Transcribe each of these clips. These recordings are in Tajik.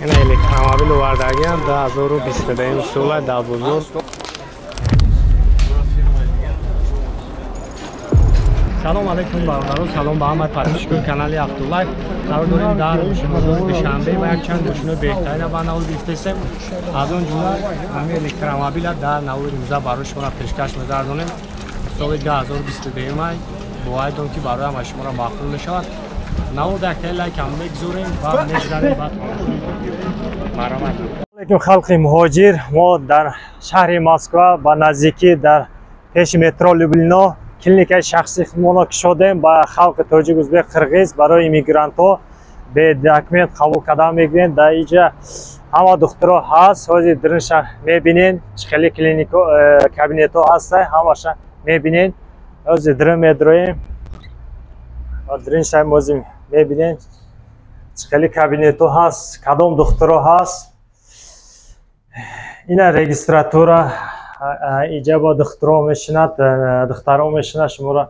Ина электромобил овардагиам 2022 сола дар бозор. Салом алейкум бародарон, салом ба ҳамаи подписчикони канали Автолайф. Қарор дорем дар бозори Душанбе ва якчанд мошинои беҳтарина ба навор гирифтаистем. Аз он ҷумла ҳамин электромобила дар навори рӯза барои шуморо пешкаш мегардонем. Соли 2022 май боварӣ дорем, ки барои ҳамаи шуморо маъқул мешавад. Навор дактаи лайкам мегузорем ва мегузарем ба марҳамат. Алейкум халқи муҳоҷир, мо дар шаҳри Москва ба наздикӣ дар пеши метро Люблино клиникаи шахсии худмонро кушодем ба халқи тоҷик, узбек, қирғиз барои иммигрантҳо бе документ қабул кардан мегирем. Дар инҷа ҳама духтуро ҳаст, ҳозир диринша мебинен, чӣ хеле клинико кабинетҳо ҳаста, ҳамаша мебинен. Ҳозир дирин медроем, диринша ҳозир мебинен, чӣ хеле кабинетҳо ҳаст, кадом духтуро ҳаст. Ина регистратура, иҷа бо духтуро мешинад, духтаро мешинад, шуморо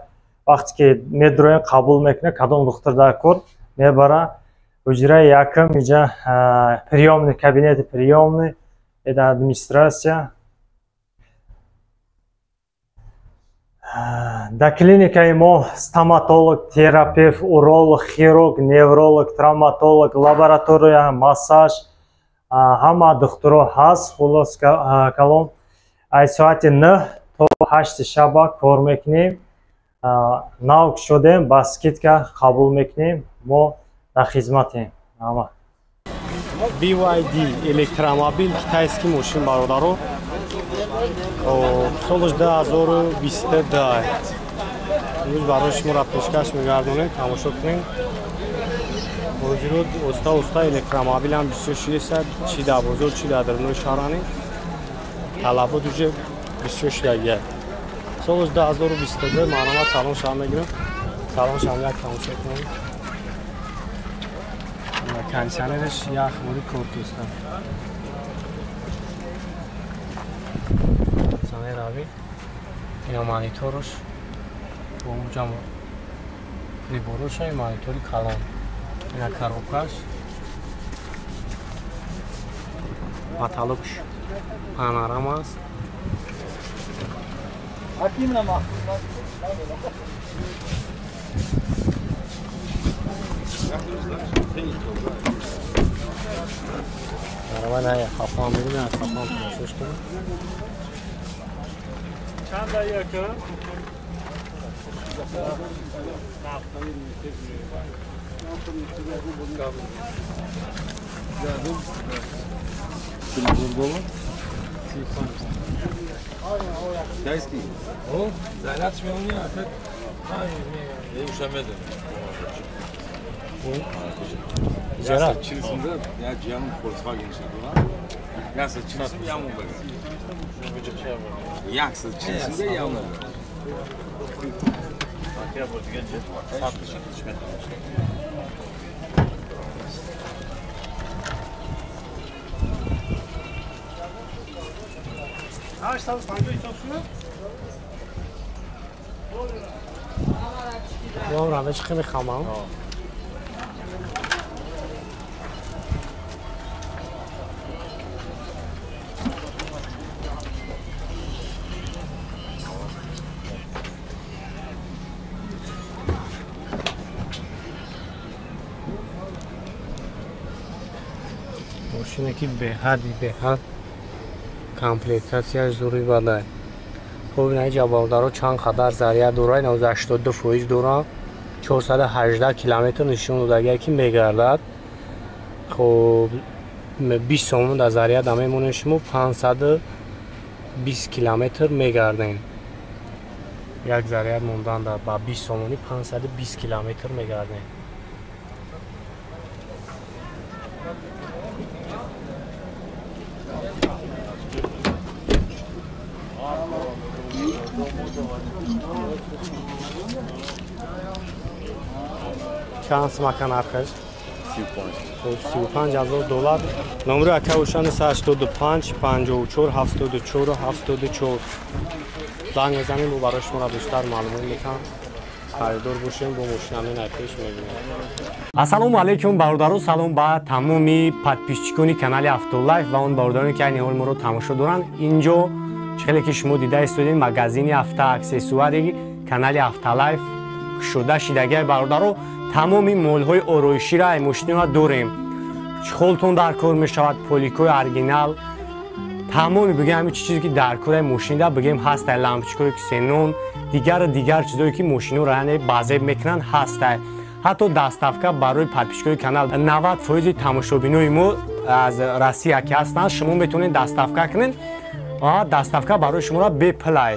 вақте ки медроем қабул мекунад, кадом духтур дар кор мебара. Ҳуҷраи якум иҷа приёмный, кабинети приёмный, это администрация. Дар клиникаи мо стоматолог, терапевт, уролог, хирург, невролог, травматолог, лаборатория, массаж, ҳама духтуро ҳаст. Хулос калом, аз соати 9 то 8 шаба кор мекунем. Нав кушодем, ба скидка қабул мекунем. Мо дар хизматем. Ҳама BYD электромобил, китайский мошин бародаро. Солаш 2022. Имрӯз барои шуморо пешкаш мегардонем, тамошо кунем. Ҳозиро оста оста электромобилам бисёр шудааст, чӣ дар бозор, чӣ дар даруни шаҳрани. Талабот уже бисёр шудагиаст. Солаш 2022. Марҳамат, салон шаҳр мегирем. Салон шаҳр як тамошо кунем. Кондиционераш ях мори кор кеста. Кондиционер ави. Ина мониторш бо унҷа прибороша, монитори калон. Ина коробкаш. Потолокш панорама аст. Марҳамат, на хафа мебинем, хафа тамошош кунем. Чанд дақиқа? Китайский? Зарядш меони, а так Ижара? Чилсунда я ҷиянум Volkswagen шадура. Яса чилсум яму бага. Якса чилсумда яму. Вам равиш хеле хамам. Мошине ки беҳади беҳад комплектатсияш зури бадай. Хуб, ина иҷа бародаро чанд қадар заряд дорад, ина 82% дорад, 418 километр нишон додагия ки мегардад. Хуб, 20 сомон дар заряда мемонед шумо, 520 километр мегардем. Як заряд мондан ба 20 сомонӣ 520 километр мегардем. Чанд сумака нархаш? 35,000 доллар. Номери ака ушани 85 54 74 74. Занг мезанем, бо барои шуморо бештар маълумот метаҳам. Харидор бошем, бо мошина менай пеш мебинем. Ассалому алайкум, бародаро, салом ба тамоми подписчикони канали Автолайф ва он бародароне, ки айни ҳол моро тамошо доранд. Инҷо чӣ хеле ки шумо дида истодед, магазини автоаксессуари канали Автолайф кушода шидагиай, бародаро. Тамоми молҳои ороишира, ай мошинора дорем. Чехолтон дар кор мешавад, поликои оригинал, тамоми, бигем, ҳамин чизе ки дар кораи мошинида, бигем, ҳастай, лампочкаҳои ксенон, дигару дигар чизое ки мошинора, яъне, базеб мекунанд, ҳастай. Ҳатто доставка барои подписчикои канал, 90 фоизи тамошобинои мо аз Россия ки ҳастанд, шумо метавонед доставка кунед, доставка барои шуморо бепулай.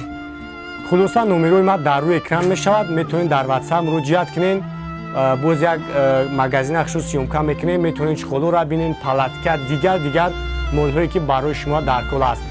Хулоса, номерои ма дар рӯи экран мешавад, метавонед дар Ватсап муроҷиат кунед. Боз як магазина хушу съёмка мекунем, метавонед чехолора бинед, палатка, дигар дигар молҳое, ки барои шумо дар кор аст.